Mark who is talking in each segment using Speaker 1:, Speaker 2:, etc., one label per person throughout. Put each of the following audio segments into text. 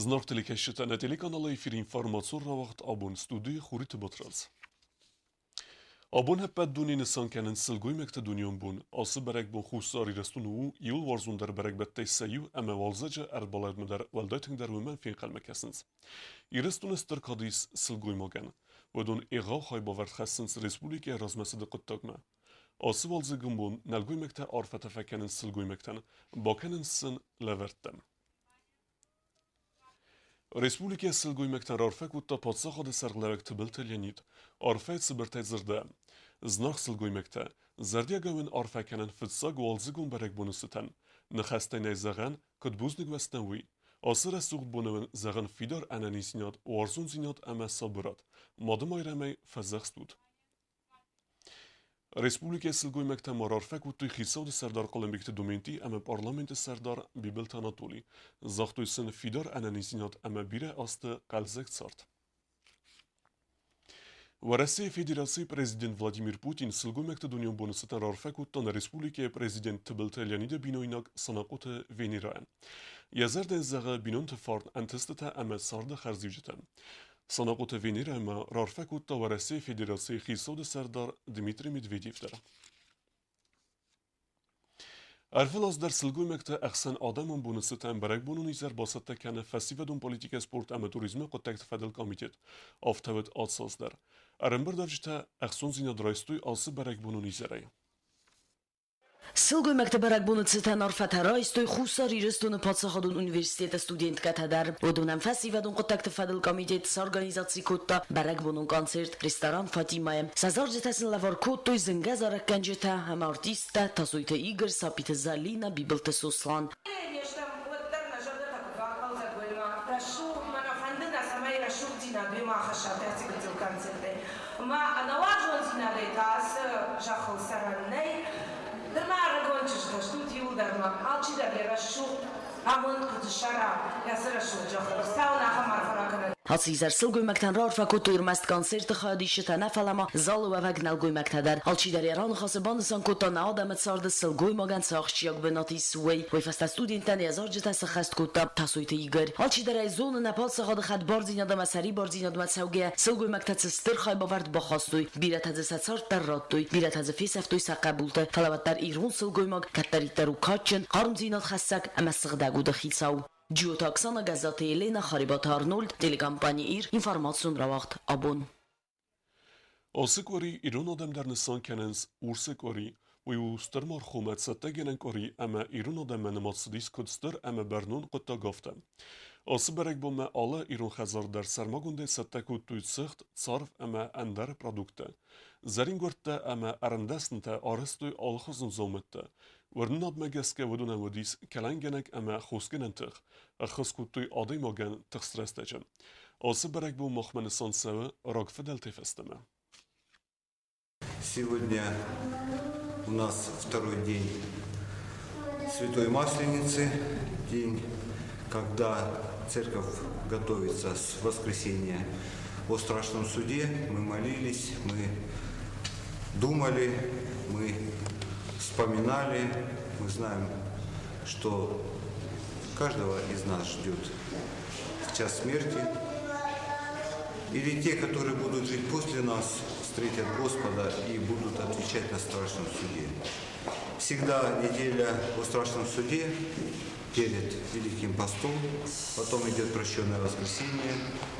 Speaker 1: Зынаргъ телекӕсджытӕ, нӕ телеканалы эфиры информацион рауагъд абон студийы Хуриты Батрадз. Абон ӕппӕт дуне нысан кӕнынц сылгоймӕгты дунеон бон. Ацы бӕрӕгбон Хуссар Ирыстоны у иууыл уарзондӕр бӕрӕгбӕттӕй сӕ иу ӕмӕ уалдзӕджы ӕрбалӕудмӕ дӕр уӕлдай тынгдӕр уымӕн фенхъӕлмӕ кӕсынц. Ирыстоны стыр кад ис сылгоймагӕн. Уыдон егъау хайбавӕрд хӕссынц республикӕйы размӕцыды хъуыддагмӕ. Ацы уалдзыгон бон нӕлгоймӕгтӕ арфӕтӕ фӕкӕнынц сылгоймӕгтӕн, бакӕнынц сын лӕвӕрттӕ. Республикӕйы сылгоймӕгтӕн раарфӕ кодта паддзахады сӕргълӕууӕг Тыбылты Леонид. Арфӕ цыбыртӕй дзырда: Зынаргъ сылгоймӕгтӕ, зӕрдиагӕй уын арфӕ кӕнын фыццаг уалдзыгон бӕрӕгбоны цытӕн. Ныхӕстӕй нӕй зӕгъӕн, куыд бузныг уӕ стӕм, уый. Ацы рӕсугъд боны уын зӕгъын фидар ӕнӕниздзинад, уарзондзинад ӕмӕ сабырад. Мадымайрӕмӕй фӕдзӕхст ут. Республикӕйы сылгоймӕгтӕ ма раарфӕ кодтой хицауады сӕрдар Хъуылымбегты Доменти ӕмӕ парламенты сӕрдар Бибылты Анатоли. Загътой сын фидар ӕнӕниздзинад ӕмӕ бирӕ азты хъӕлдзӕг цард. Уӕрӕсейы Федерацийы президент Владимир Путин сылгоймӕгты дунеон боны цытӕн раарфӕ кодта нӕ республикӕйы президент Тыбылты Леониды бинойнаг Санахъоты Венерайӕн. Йӕ зӕрдӕ зӕгъы бинонты фарн ӕнтыстытӕ ӕмӕ царды хӕрзиуджытӕ. Санахъоты Венерӕ ма раарфӕ кодта Уӕрӕсейы Федерацийы Хицауады сӕрдар Дмитрий Медведев дӕр. Ӕрвылаз дӕр сылгоймӕгты ӕхсӕн адӕмон боны цытӕн бӕрӕгбонон изӕр бацӕттӕ кӕны фӕсивӕдон политикӕ, спорт ӕмӕ туризмы хъуыддӕгты фӕдыл комитет. Афтӕ уыд ацыаз дӕр. Ӕрӕмбырдуӕвджытӕ ӕхцондзинад райстой ацы бӕрӕгбонон изӕрӕй.
Speaker 2: Сылгоймӕгты бӕрӕгбоны цытӕн арфӕтӕ райстой Хуссар Ирыстоны паддзахадон университеты студенткӕтӕ дӕр. Уыдонӕн фӕсивӕдон хъуыддӕгты фӕдыл комитет сорганизаци кодта бӕрӕгбонон концерт ресторан «Фатимӕ-йы». Сӕ зарджытӕ сын лӕвар кодтой зынгӕ зарӕггӕнджытӕ ӕмӕ артисттӕ Тасойты Игорь, Сапиты Залинӕ, Бибылты Сослан.
Speaker 3: Уӕддӕр нӕ зӕрдӕтӕ куы бахъӕлдзӕг уой, рӕсугъд, мӕнӕ фӕнды нӕ, цӕмӕй рӕсугъддзинад уемӕ ахӕссат ацы гыццыл концертӕй. Ӕмӕ ӕнӕуарзондзинадӕй та ацы зӕххыл цӕрӕн нӕй. Нырма ӕрыгон чызджытӕ стут иуылдӕр ма алчидӕр йӕ рӕсугъд амонд куыд ссара ацы рӕсугъд зӕххыл. Хуыцау ын ахӕм арфӕ ракӕнӕд.
Speaker 2: Ацы изӕр сылгоймӕгтӕн раарфӕ кодтой ӕрмӕст концерты хайадисджытӕ нӕ, фӕлӕ ма залы уӕвӕг нӕлгоймӕгтӕ дӕр. Алчидӕр йӕ раныхасы банысан кодта, нӕ адӕмы царды сылгоймагӕн цы ахсджиаг бынат ис, уый. Уый фӕстӕ студенттӕн йӕ зарджытӕ сӕххӕст кодта Тасойты Игорь. Алчидӕр ӕй зоны, нӕ паддзахады хӕдбардзинад ӕмӕ сӕрибардзинадмӕ цӕугӕйӕ, сылгоймӕгтӕ цы стыр хайбавӕрд бахастой, бирӕтӕ дзы сӕ цард дӕр радтой, бирӕтӕ дзы фесӕфтой сӕ хъӕбулты, фӕлӕ уӕддӕр ирон сылгоймаг кӕддӕриддӕр у кадджын, хъармдзинадхӕссӕг ӕмӕ сыгъдӕг уды хицау. Джиоты Оксана, Гӕззаты Еленӕ, Харебаты Арнольд, телекомпани «Ир», информацион рауагъд «Абон».
Speaker 1: Ацы къуыри ирон адӕм дӕр нысан кӕнынц Урсы къуыри. Уый у стыр мархомӕ цӕттӕгӕнӕн къуыри ӕмӕ ирон адӕммӕ нымад цыдис куыд стыр ӕмӕ бӕрнон хъуыддаг, афтӕ. Ацы бӕрӕгбонмӕ алы ирон хӕдзар дӕр сӕрмагондӕй цӕттӕ кодтой цыхт, царв ӕмӕ ӕндӕр продукттӕ. Зӕрингуырдтӕ ӕмӕ ӕрмдӕснытӕ арӕзтой алыхуызон дзаумӕттӕ. Уырнынадмӕ гӕсгӕ уыдонӕн уыдис кӕлӕнгӕнӕг ӕмӕ хосгӕнӕн тых, ӕххуыс кодтой адӕймагӕн тыхст рӕстӕджы. Ацы бӕрӕгбон махмӕ нысан цӕуы рагфыдӕлтӕй фӕстӕмӕ.
Speaker 4: Сегодня у нас второй день Святой Масленицы, день, когда церковь готовится с воскресенья о страшном суде. Мы молились, мы думали, мы вспоминали, мы знаем, что каждого из нас ждет час смерти. Или те, которые будут жить после нас, встретят Господа и будут отвечать на страшном суде. Всегда неделя о страшном суде перед Великим постом, потом идет прощенное воскресенье,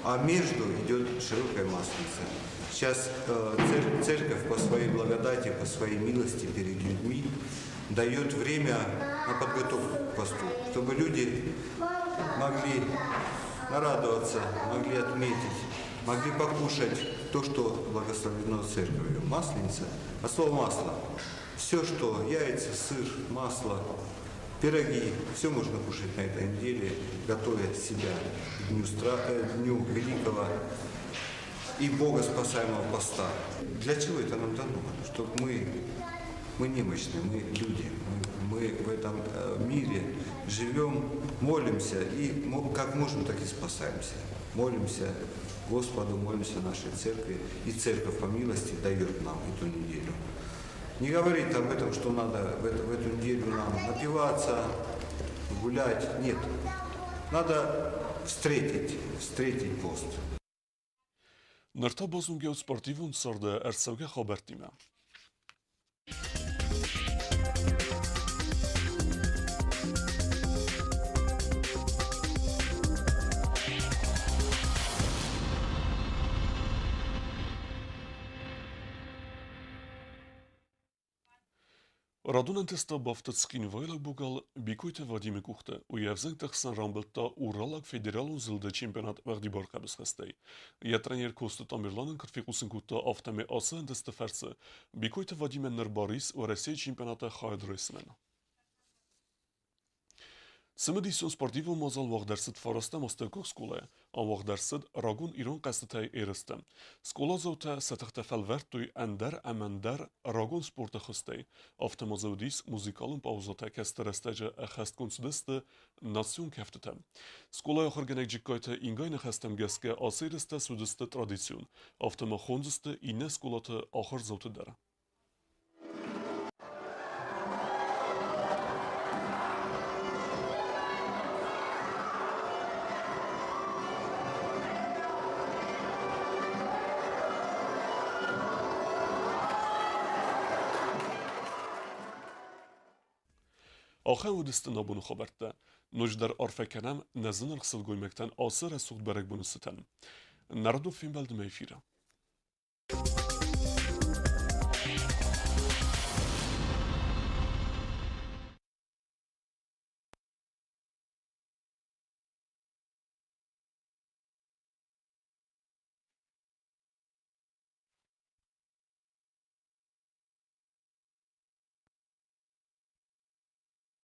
Speaker 4: а между идет широкая масленица. Сейчас церковь по своей благодати, по своей милости перед людьми дает время на подготовку к посту, чтобы люди могли нарадоваться, могли отметить, могли покушать то, что благословлено церковью. Масленица, а слово масло. Все, что яйца, сыр, масло, пироги, все можно кушать на этой неделе, готовя себя к дню великого и Бога спасаемого поста. Для чего это нам дано? Чтобы мы немощны, мы люди, мы в этом мире живем, молимся и как можем, так и спасаемся. Молимся Господу, молимся нашей церкви, и церковь по милости дает нам эту неделю. Не говорит об этом, что надо в эту неделю нам напиваться, гулять. Нет. Надо встретить пост.
Speaker 1: Ныр та базонгӕ ут спортивон царды ӕрцӕугӕ хабӕрттимӕ. Радон ӕнтыстӕ бафтыд цхинвайлаг богал Бикойты Вадимы къухты. Уый ӕвзӕнгты хсӕн рамбылдта Уралаг федералон зылды чемпионат уӕгъдибар хъӕбысхӕстӕй. Йӕ тренер Коцты Тамерлан ын куыд фехъусын кодта, афтӕмӕй ацы ӕнтысты фӕрцы Бикойты Вадимӕн ныр бар ис Уӕрӕсейы чемпионаты хайад райсынӕн. Цымыдисон спортивон мадзал уагъд ӕрцыд фарастӕм астӕуккаг скъолайы. Ам уагъд ӕрцыд рагон ирон хъӕзтытӕй ерыстӕ. Скъоладзаутӕ сӕ тыхтӕ фӕлвӕрдтой ӕндӕр ӕмӕ ӕндӕр рагон спорты хуызтӕй. Афтӕ ма дзы уыдис музыкалон паузӕтӕ, кӕцыты рӕстӕджы ӕххӕстгонд цыдысты национ кӕфтытӕ. Скъолайы ахуыргӕнӕг Джыккайты Ингайы ныхӕстӕм гӕсгӕ ацы ерыстӕ суыдысты традицион. Афтӕ ма хондзысты иннӕ скъолаты ахуырдзауты дӕр. Ахӕм уыдысты нӕ боны хабӕрттӕ. Ноджыдӕр арфӕ кӕнӕм нӕ зынаргъ сылгоймӕгтӕн ацы рӕсугъд бӕрӕгбоны цытӕн. Нӕ радон фембӕлдмӕ эфиры.